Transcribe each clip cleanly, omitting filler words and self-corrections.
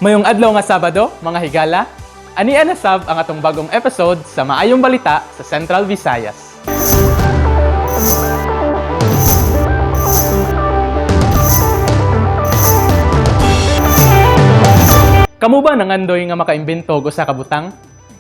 Mayong adlaw nga Sabado, mga higala, ania na sab ang atong bagong episode sa Maayong Balita sa Central Visayas. Kamo ba nangandoy nga makaimbento og usa ka butang?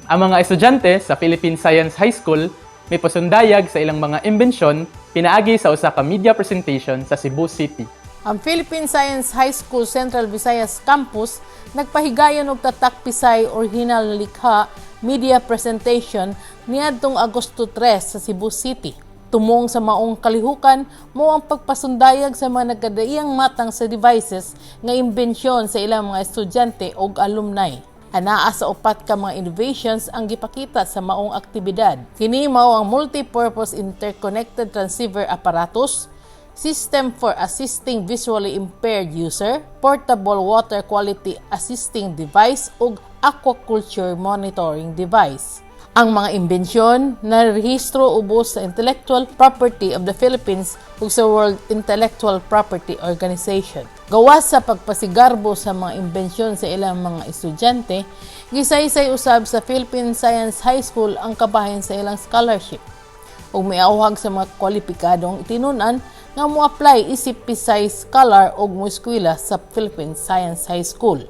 Ang mga estudyante sa Philippine Science High School may pasundayag sa ilang mga imbensyon pinaagi sa usa ka media presentation sa Cebu City. Ang Philippine Science High School Central Visayas Campus nagpahigayon og Tatak Pisay Original na Likha media presentation niadtong Agosto 3 sa Cebu City. Tumong sa maong kalihukan mao ang pagpasundayag sa mga nagkadaiyang matang sa devices nga imbensyon sa ilang mga estudyante ug alumni. Anaa sa upat ka mga innovations ang gipakita sa maong aktibidad. Kini mao ang multi-purpose interconnected transceiver apparatus, system for assisting visually impaired user, portable water quality assisting device ug aquaculture monitoring device. Ang mga imbensyon narehistro ubos sa Intellectual Property of the Philippines ug sa World Intellectual Property Organization. Gawas sa pagpasigarbo sa mga imbensyon sa ilang mga estudyante, gisaysay usab sa Philippine Science High School ang kabahin sa ilang scholarship ug miawhag sa mga kwalipikadong tinun-an nga mo-apply isip Pisay Scholar og moeskwela sa Philippine Science High School.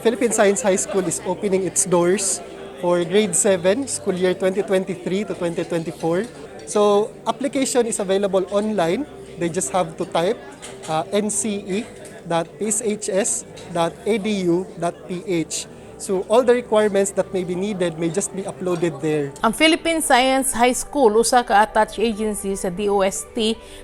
Philippine Science High School is opening its doors for grade 7, school year 2023 to 2024. So, application is available online. They just have to type nce.pshs.edu.ph. So, all the requirements that may be needed may just be uploaded there. Ang Philippine Science High School usa ka attached agency sa DOST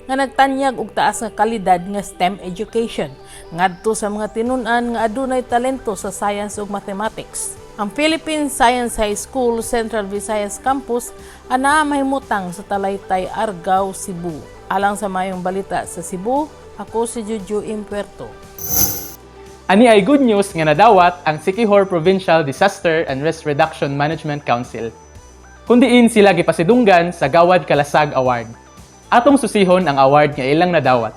nga nagtanyag og taas nga kalidad nga STEM education ngadto sa mga tinun-an nga adunay talento sa science ug mathematics. Ang Philippine Science High School Central Visayas Campus anaa mahimutang sa Talaytay, Argao, Cebu. Alang sa Maayong Balita sa Cebu, ako si Juju Impuerto. Ani ay good news nga nadawat ang Siquijor Provincial Disaster and Risk Reduction Management Council, kun diin sila gipasidunggan sa Gawad Kalasag Award. Atong susihon ang award nga ilang nadawat.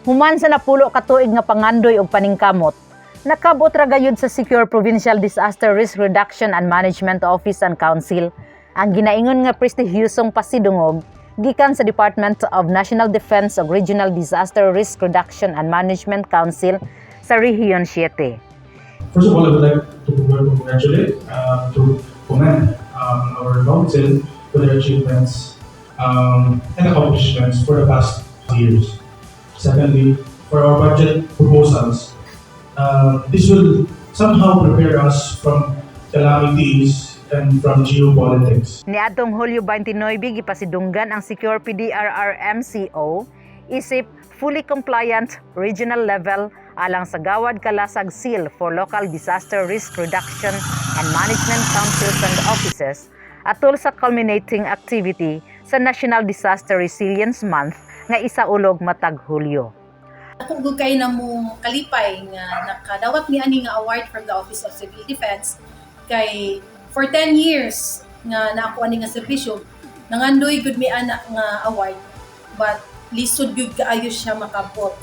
Human sa 10 ka tuig nga pangandoy og paningkamot, nakabot ra gayud sa Siquijor Provincial Disaster Risk Reduction and Management Office and Council ang ginaingon nga prestihiyosong pasidungog gikan sa Department of National Defense ug Regional Disaster Risk Reduction and Management Council sa Rehiyon 7. First of all, I would like to congratulate, to commend our council for their achievements and accomplishments for the past years. Secondly, for our budget proposals, this will somehow prepare us from calamities and from geopolitics. Niadtong Hulyo 29, gipasidunggan ang Siquijor PDRRMCO isip fully compliant regional level alang sa Gawad Kalasag Seal for Local Disaster Risk Reduction and Management Councils and Offices atol sa culminating activity sa National Disaster Resilience Month nga isaulog matag Hulyo. Ako gud kay na mong kalipay nga nakadawat mi ani nga award from the Office of Civil Defense kay for 10 years nga naako ani nga serbisyo, nangandoy gud mi ana nga award, but lisod gyud kaayo siya makabot.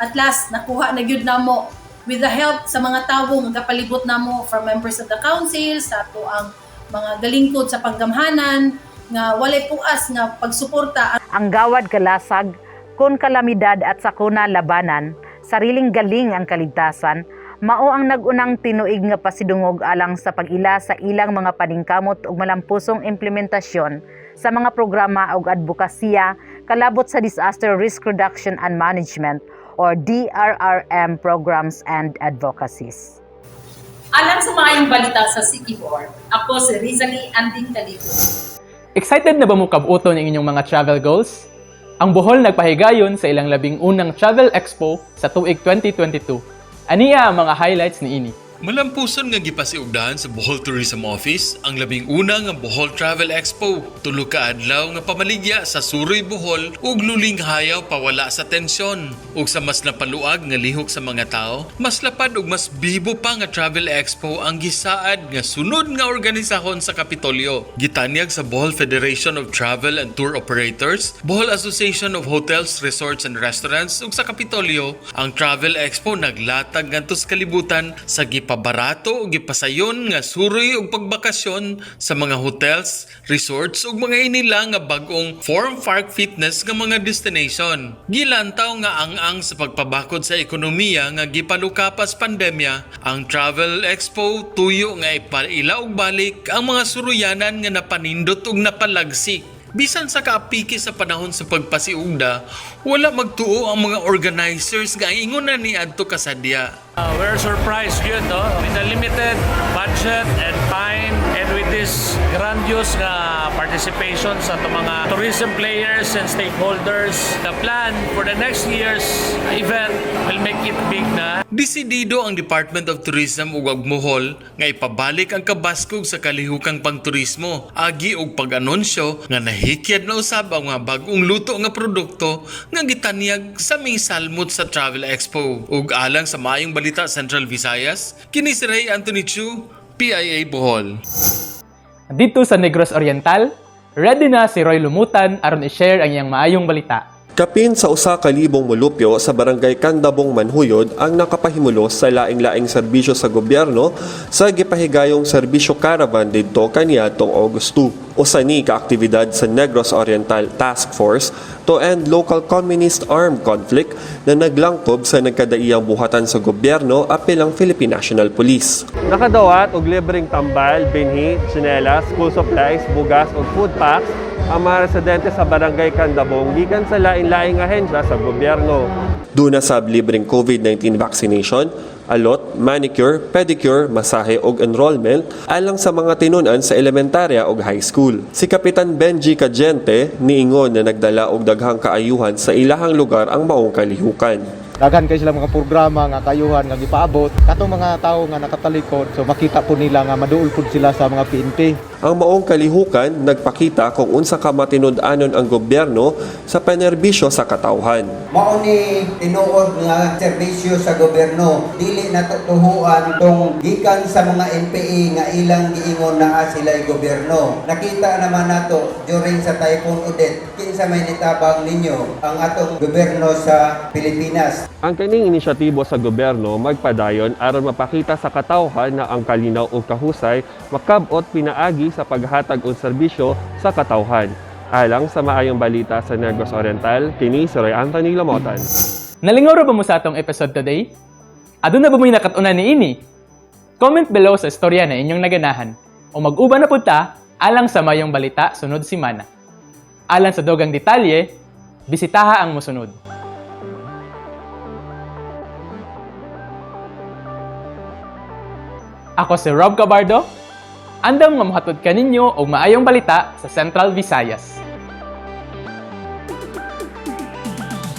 At last, nakuha na gyud namo with the help sa mga tawo nga kapalibot namo, from members of the council sa ato ang mga galingkod sa panggamhanan nga walay puas nga pagsuporta. Ang Gawad Kalasag, kon kalamidad at sakuna labanan, sariling galing ang kaligtasan, mao ang nag-unang tinuig nga pasidungog alang sa pag-ila sa ilang mga paningkamot ug malampusong implementasyon sa mga programa ug advokasya kalabot sa Disaster Risk Reduction and Management or DRRM programs and advocacies. Alang sa Maayong Balita sa Siquijor, ako si Rizali Anding Calibo. Excited na ba mo kabuton ang inyong mga travel goals? Ang Bohol nagpahigayon sa ilang 11 Travel Expo sa tuig 2022. Ania ang mga highlights ni ini. Malampuson nga gipasiugdahan sa Bohol Tourism Office ang 11 nga Bohol Travel Expo. 3 ka adlaw nga pamaligya sa Suroy Bohol ug luling hayaw pawala sa tensyon. Ug sa mas napaluag nga lihok sa mga tao, mas lapad ug mas bibo pa nga Travel Expo ang gisaad nga sunod nga organisahon sa Kapitolyo. Gitanyag sa Bohol Federation of Travel and Tour Operators, Bohol Association of Hotels, Resorts and Restaurants ug sa Kapitolyo, ang Travel Expo naglatag ngadto sa kalibutan sa gipabarato ug gipasayon nga suroy og pagbakasyon sa mga hotels, resorts ug mga inila nga bag-ong Form Park Fitness nga mga destination. Gilantaw nga ang-ang sa pagpabakod sa ekonomiya nga gipalukapas pandemya, ang Travel Expo tuyo nga ipaila og balik ang mga suruyanan nga napanindot ug napalagsik. Bisan sa kaapiki sa panahon sa pagpasiugda, wala magtuo ang mga organizers nga ingon na ni adto kasadya. We're surprised yun, no? With the limited budget and time and with this grandiose nga participation sa atong mga tourism players and stakeholders, the plan for the next year's event will make it big na. Desidido ang Department of Tourism ug Agmuhol nga ipabalik ang kabaskog sa kalihukang pangturismo agi og pag-anunsyo nga nahikyad na usab ang mga bag-ong luto nga produkto nga gitanyag sa salmot sa Travel Expo. Ug alang sa Maayong Balita Central Visayas, kini si Ray Anthony Chu, PIA Bohol. Dito sa Negros Oriental, ready na si Roy Lumutan aron i-share ang iyang maayong balita. Kapin sa 1,000 molupyo sa barangay Kandabong, Manjuyod ang nakapahimulos sa laing-laing serbisyo sa gobyerno sa gipahigayong serbisyo caravan didto kaniadtong August 2. Usa ni ka aktibidad sa Negros Oriental Task Force to End Local Communist Armed Conflict na naglangkob sa nagkadaiyang buhatan sa gobyerno apil ang Philippine National Police. Nakadawat og libreng tambal, binhi, tsinelas, school supplies, bugas ug food packs ang mga residente sa barangay Kandabong gikan sa lain-laing ahensya sa gobyerno. Duna sab libreng COVID-19 vaccination, alot, manicure, pedicure, masahe ug enrollment alang sa mga tinunan sa elementarya ug high school. Si Kapitan Benji Cadiente niingon na nagdala og daghang kaayuhan sa ilahang lugar ang maong kalihukan. Daghan kay sila mga programa nga kayuhan nga gipaabot katong mga tawo nga nakatalikod, so makita po nila nga maduol pud sila sa mga PNP. Ang maong kalihukan nagpakita kung unsa ka matinud-anon ang gobyerno sa panerbisyo sa katawhan. Mao ni tinuod nga serbisyo sa gobyerno. Dili na tuhuan tong gikan sa mga NPA nga ilang giingon naa sila'y gobyerno. Nakita naman nato during sa Typhoon Odette, kinsa may nitabang ninyo? Ang atong gobyerno sa Pilipinas. Ang kaning inisyatibo sa gobyerno magpadayon aron mapakita sa katawhan na ang kalinaw ug kahusay makab-ot pinaagi sa paghatag og serbisyo sa katawhan. Alang sa Maayong Balita sa Negros Oriental, kini si Roy Anthony Lamotan. Nalingaw ra ba mo sa atong episode today? Aduna ba mo'y nakat-unan niini? Comment below sa istorya na inyong naganahan o mag-uban na pud ta alang sa Maayong Balita sunod simana. Alang sa dugang detalye, bisitaha ang mosunod. Ako si Rob Cabardo, andam nga mohatod kaninyo og maayong balita sa Central Visayas.